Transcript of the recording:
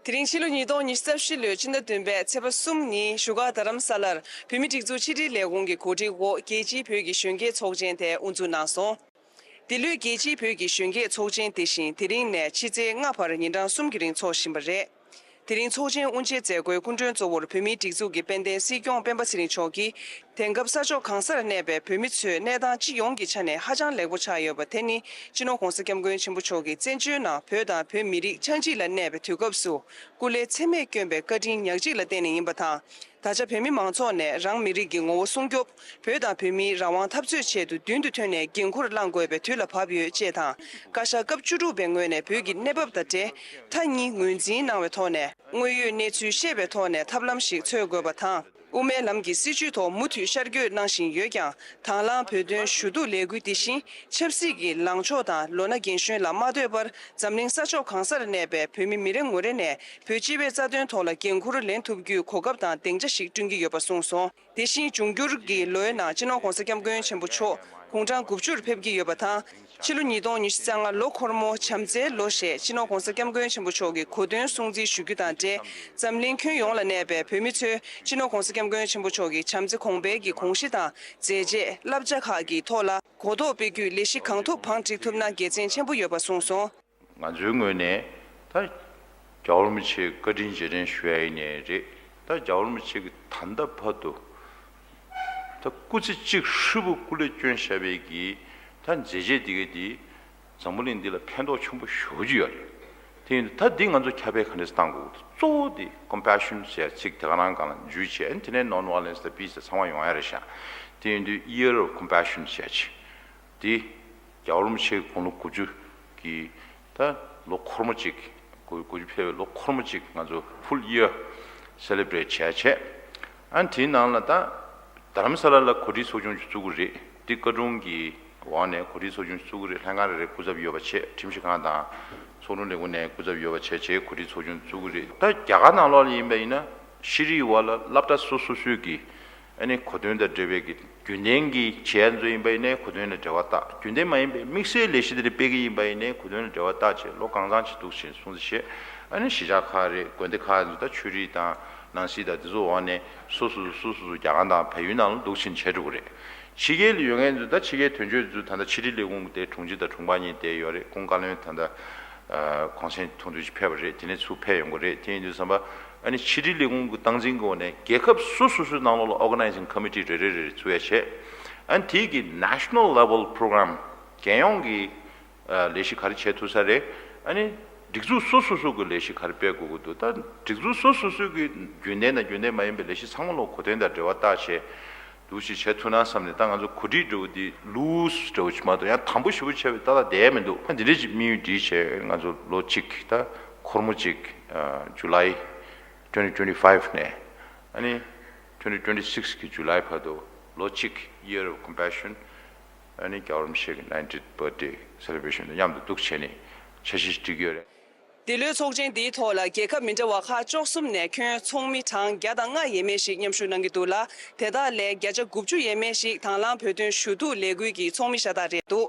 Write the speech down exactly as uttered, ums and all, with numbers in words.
དེ་རིང་ཕྱི་ལོ་ཉིས་སྟོང་ཉི་ཤུ་རྩ་བཞི་ལོའི་ཕྱི་ཟླ་བདུན་པའི་ཚེས་པ་གསུམ་ཉིན་བཞུགས་སྒར་རྡ་རམ་ས་ལར་བོད་མིའི་སྒྲིག་འཛུགས་ཕྱི་དྲིལ་ལས་ཁུངས་ཀྱི་གོ་སྒྲིག་འོག་རྒྱལ་སྤྱིའི་བོད་ཀྱི་གཞོན་སྐྱེས་ཚོགས་ཆེན་དེ་དབུ་འཛུགས་གནང་སོང་། འདི་ལོའི་རྒྱལ་སྤྱིའི་བོད་ཀྱི་གཞོན་སྐྱེས་ཚོགས་ཆེན་དེ་བཞིན་དེ་རིང་ནས་ཕྱི་ཚེས་ལྔ་བར་ཉིན་གྲངས་གསུམ་གྱི་རིང་འཚོགས་བཞིན་པ་རེད། དེ་རིང་ཚོགས་ཆེན་དབུ་འབྱེད་མཛད་སྒོའི་སྐུ་མགྲོན་གཙོ་བོར་བོད་མིའི་སྒྲིག་འཛུགས་ཀྱི་དཔལ་ལྡན་སྲིད་སྐྱོང་སྤེན་པ་ཚེ་རིང་མཆོག་གིས། དེང་སྐབས་ས་ཕྱོགས་གང་སར་གནས་པའི་བོད་མི་ཚོའི་གནས་སྟངས་སྤྱི་ཡོངས་ཀྱི་ཆ་ནས་ཧ་ཅང་ལེགས་པོ་ཆགས་ཡོད་པ་དེ་ནི་སྤྱི་ནོར་༧གོང་ས་༧སྐྱབས་མགོན་ཆེན་པོ་མཆོག་གིས་བཙན་བྱོལ་ནང་བོད་དང་བོད་མི་རིགས་ཆགས་འཇིག་ལ་གནས་པའི་དུས་སྐབས་སུ་སྐུ་ལས་ཚད་མེད་བསྐྱོན་པའི་བཀའ་དྲིན་ཉག་གཅིག་ལ་བརྟེན་ནས་ཡིན་པ་དང་། ད་ཆ་བོད་མི་མང་ཚོགས་ནས་རང་མི་རིགས་ཀྱི་ངོ་བོ་སྲུང་སྐྱོབ། བོད་དང་བོད་མིའི་རང་དབང་འཐབ་རྩོད་ཆེད་དུ་མདུན་དུ་ཐོན་ནས་འགན་འཁུར་བླང་དགོས་པའི་དུས་ལ་བབ་ཡོད་ཅེས་དང་། བཀའ་ཤག་སྐབས་བཅུ་དྲུག་པའི་ངོས་ནས་བོད་ཀྱི་གནས་བབ་དང་འབྲེལ། མཐའ་གཉིས་ངོས་འཛིན་གནང་བའི་ཐོག་ནས། དངོས་ཡོད་གནས་ཚུལ་ཤེས་པའི་ཐོག་ནས་ཐབས་ལམ་ཞིག་འཚོལ་དགོས་པ་དང་། དབུ་མའི་ལམ་གྱི་སྲིད་བྱུས་ཐོག་མུ་མཐུད་ཤར་བསྐྱོད་གནང་བཞིན་ཡོད་ཀྱང་། དང་བླངས་བོད་དོན་ཞུ་གཏུག་ལས་འགུལ་འདི་བཞིན་ཆབ་སྲིད་ཀྱི་ལངས་ཕྱོགས་དང་ལོ་ན་རྒན་གཞོན་ལ་མ་ལྟོས་པར་འཛམ་གླིང་ས་ཕྱོགས་གང་སར་གནས་པའི་བོད་མི་མི་རེ་ངོ་རེ་ནས་བོད་སྤྱི་པའི་རྩ་དོན་ཐོག་ལ་འགན་འཁུར་ལེན་ཐུབ་རྒྱུའི་གོ་སྐབས་དང་སྡིངས་ཆ་ཞིག་བསྐྲུན་གྱི་ཡོད་པ་གསུངས་སོང་། དེ་བཞིན་འབྱུང་འགྱུར་གྱི་ལོའི་ནང་སྤྱི་ནོར་༧གོང་ས་༧སྐྱབས་མགོན་ཆེན་པོ་མཆོག་དགུང་གྲངས་དགུ་བཅུར་ཕེབས་ཀྱི་ཡོད་པ་དང་། ཕྱི་ལོ་ཉིས་སྟོང་ཉི་ཤུ་རྩ་ལྔ་ལོ་འཁོར་མོ་བྱམས་བརྩེའི་ལོ་ཞེས་སྤྱི་ནོར་༧གོང་ས་༧སྐྱབས་མགོན་ཆེན་པོ་མཆོག་གི་གོ་སྟོན་སྲུང་བརྩི་ཞུ་རྒྱུ་དང་འབྲེལ། འཛམ་གླིང་ཁྱོན་ཡོངས་ལ་གནས་པའི་བོད་མི་ཚོས་སྤྱི་ནོར་༧གོང་ས་༧སྐྱབས་མགོན་ཆེན་པོ་མཆོག་གི་བྱམས་བརྩེ་གོང་འཕེལ་གྱི་དགོངས་གཞི་དང་མཛད་རྗེས་བསླབ་བྱ་ཁག་གི་ཐོག་ལ་གོ་རྟོགས་སྤེལ་རྒྱུའི་ལས་གཞི་གང་ཐུབ་བང་སྒྲིག་ཐུབ་ན་དགེ་མཚན་ཆེན་པོ་ཡོད་པ་གསུངས་སོང་། ང་ཚོའི་ངོས་ནས་ད་རྒྱལ་བ་རིན་པོ་ཆེའི་བཀའ་དྲིན་རྗེས་དྲན་ཞུ་ཡ་ཡིན་ནའི་རེད། ད་རྒྱལ་བ་རིན་པོ་ཆེ་གིས་ད་ལྟ་བར་དུ་ད་སྐུ་ཚེ་གཅིག་ཧྲིལ་པོ་སྐུ་ལས་བསྐྱོན་བཞག་པའི་གི་ད་མཛད་རྗེས་འདི་ག་འདི་འཛམ་བུ་གླིང་འདི་ལ་ཕན་ཐོགས་ཆེན་པོ་ཞེ་པོ་ཅིག་ཡོད་རེད། དེ་ཡིན་དུས་ད་འདི་ང་ཚོ་ཁྱབ་སྤེལ་ག་འདྲས་བཏང་དགོས། གཙོ་བོ་འདི་compassion་ཟེར་ཚིག་དེ་ག་རང་སྒང་ལ་འཇུས་བྱས། དེ་ནས་non-violence་དང་peace་དང་ཚང་མ་ཡོང་ཡ་རེད་ཤག་དེ་ཡིན་དུས་year of compassion་ཟེར་ཅིག་འདི་རྒྱལ་བ་རིན་པོ་ཆེའི་དགུང་ལོ་དགུ་བཅུ་གི་ད་ལོ་འཁོར་མོ་གཅིག་དགུ་དགུ་བཅུ་ཕེབས་པའི་ལོ་འཁོར་མོ་གཅིག་ང་ཚོ་full year་celebrate་བྱས་བྱས། ཨ་དེའི་ནང་ལ་ད་རྡ་རམ་ས་ལ་ལ་གོ་སྒྲིག་ཚོགས་ཆུང་ཅིག་བཙུགས་ཀྱི་རེད། འདི་བཀའ་དྲུང་གི་འོག་ནས་གོ་སྒྲིག་ཚོགས་ཆུང་ཅིག་བཙུགས་ཀྱི་རེད། ལྷན་ཁང་རེ་རེ་སྐུ་ཚབ་ཡོད་པ་བྱས། ཁྲིམས་ཞིབ་ཁང་དང་ཚོགས་དྲུང་ལས་ཁུངས་ནས་སྐུ་ཚབ་ཡོད་པ་བྱས་བྱས་གོ་སྒྲིག་ཚོགས་ཆུང་བཙུགས་ཀྱི་རེད། ད་རྒྱ་གར་ནང་ལོགས་ལ་ཡིན་པ་ཡིན་ན་ཤེས་རིག་འོག་ལ་སློབ་གྲྭ་སོ་སོ་སོའི་གི་ཨ་ནི་གོ་སྟོན་དང་འབྲེལ་བའི་གི་རྒྱུན་ལྡན་གྱི་བྱས་ཚོ་ཡིན་པ་ཡིན་ནའི་གོ་སྟོན་ལ་འབྲེལ་བ་བཏགས། རྒྱུན་ལྡན་མ་ཡིན་པའི་དམིགས་བསལ་ལས་གཞི་དེ་འདྲ་སྤེལ་གྱི་ཡིན་པ་ཡིན་ནའི་གོ་སྟོན་ལ་འབྲེལ་བ་བཏགས་བྱས་ལོ་གང་འཚམ་ཅིག་འདུག་ཕྱིན་སོང་ཙང་བྱས། ཨ་ནི་གཞིས་ཆགས་ཁག་རེད། དགོན་སྡེ་ཁག་ཚོ་ད་ཆོས་རིག་དང་ནང་སྲིད་དང་དེ་ཚོ་འོག་ནས་སོ་སོ་སོ་སོ་སོ་རྒྱ་གར་དང་བལ་ཡུལ་ནང་ལ་འདུག་ཕྱིན་བྱས་འགྲོ་གི་རེད། ཕྱི་རྒྱལ་ལ་ཡོད་མཁན་ཚོ་ད་ཕྱི་རྒྱལ་དོན་གཅོད་ཚོ་ད་ལྟ་ཕྱི་དྲིལ་ལས་ཁུངས་དེ་དྲུང་ཆེ་དང་དྲུང་འཕར་གཉིས་བསྡད་ཡོད་རེད། སྐུ་ངོ་བཀའ་བློན་ད་ལྟ་ཨ་གོང་ས་མཆོག་ཐུགས་འདུན་ཕེབས་པ་རེད། དེ་ནས་ཚུར་ཕེབས་ཡོང་གི་རེད། དེ་ཡིན་དུས་ཙམ་པ་ཨ་ནི་ཕྱི་དྲིལ་ལས་ཁུངས་ཀྱི་སྟངས་འཛིན་གྱི་འོག་ནས་རྒྱལ་ཁབ་སོ་སོ་སོའི་ནང་ལོགས་ལ་organizing committee་རེ་རེ་རེ་རེ་བཙུགས་ཡ་བྱས། ཨ་ནི་དེ་གི་national level program་རྒྱལ་ཡོངས་ཀྱི་ཨ་ལས་གཞི་ག་རེ་བྱས་ཐུབ་ས་རེད། ཨ་ནི་སྒྲིག་འཛུགས་སོ་སོ་སོ་གི་ལས་གཞི་ག་རེ་སྤེལ་དགོས་ཀྱི་འདུག་ད་སྒྲིག་འཛུགས་སོ་སོ་སོ་གི་རྒྱུན་ལྡན་དང་རྒྱུན་ལྡན་མ་ཡིན་པའི་ལས་གཞི་ཚང་མ་ལོ་གོ་དོན་དང་འབྲེལ་བ་བཏགས་བྱས་འདུག་ཞིག་བྱས་ཐུབ་ན་བསམ་ནས། ད་ང་ཚོ་གོ་སྒྲིག་འདྲ་བོ་འདི་loose་འདྲ་བོ་ཅིག་མ་གཏོགས་ཡང་དམ་པོ་ཞེ་པོ་བྱས་པའི་ཏག་ཏག་བསྡད་ཡ་མི་འདུག་ཨ་འདི་འདྲ་ཅིག་དམིགས་ཡུལ་བསྒྲིགས་བྱས་ང་ཚོ་ལོ་གཅིག་ད་འཁོར་མོ་གཅིག་ཨ་July twenty twenty-five་ནས་ཨ་ནི་twenty twenty-six་གི་July་བར་དུ་ལོ་གཅིག་year of compassion། ཨ་ནི་རྒྱལ་བ་རིན་པོ་ཆེ་གི་ninetieth birthday celebration་དང་མཉམ་དུ་འདུག་བྱས་ནས་འཆར་གཞི་སྒྲིག་གི་ཡོད་རེད། འདི་ལོའི་ཚོགས་ཆེན་འདིའི་ཐོག་ལ་རྒྱལ་ཁབ་མི་འདྲ་བ་ཁག་བཅུ་གསུམ་ནས་ཁྱོན་ཚོགས་མི་གྲངས་བརྒྱ་དང་ལྔ་ཡས་མས་ཤིག་མཉམ་ཞུགས་གནང་གི་འདུག་ལ། དེ་དག་ལས་བརྒྱ་ཆ་དགུ་བཅུ་ཡས་མས་ཤིག་དང་བླངས་བོད་དོན་ཞུ་གཏུག་ལས་འགུལ་གྱི་ཚོགས་མི་ཤ་སྟག་རེད་འདུག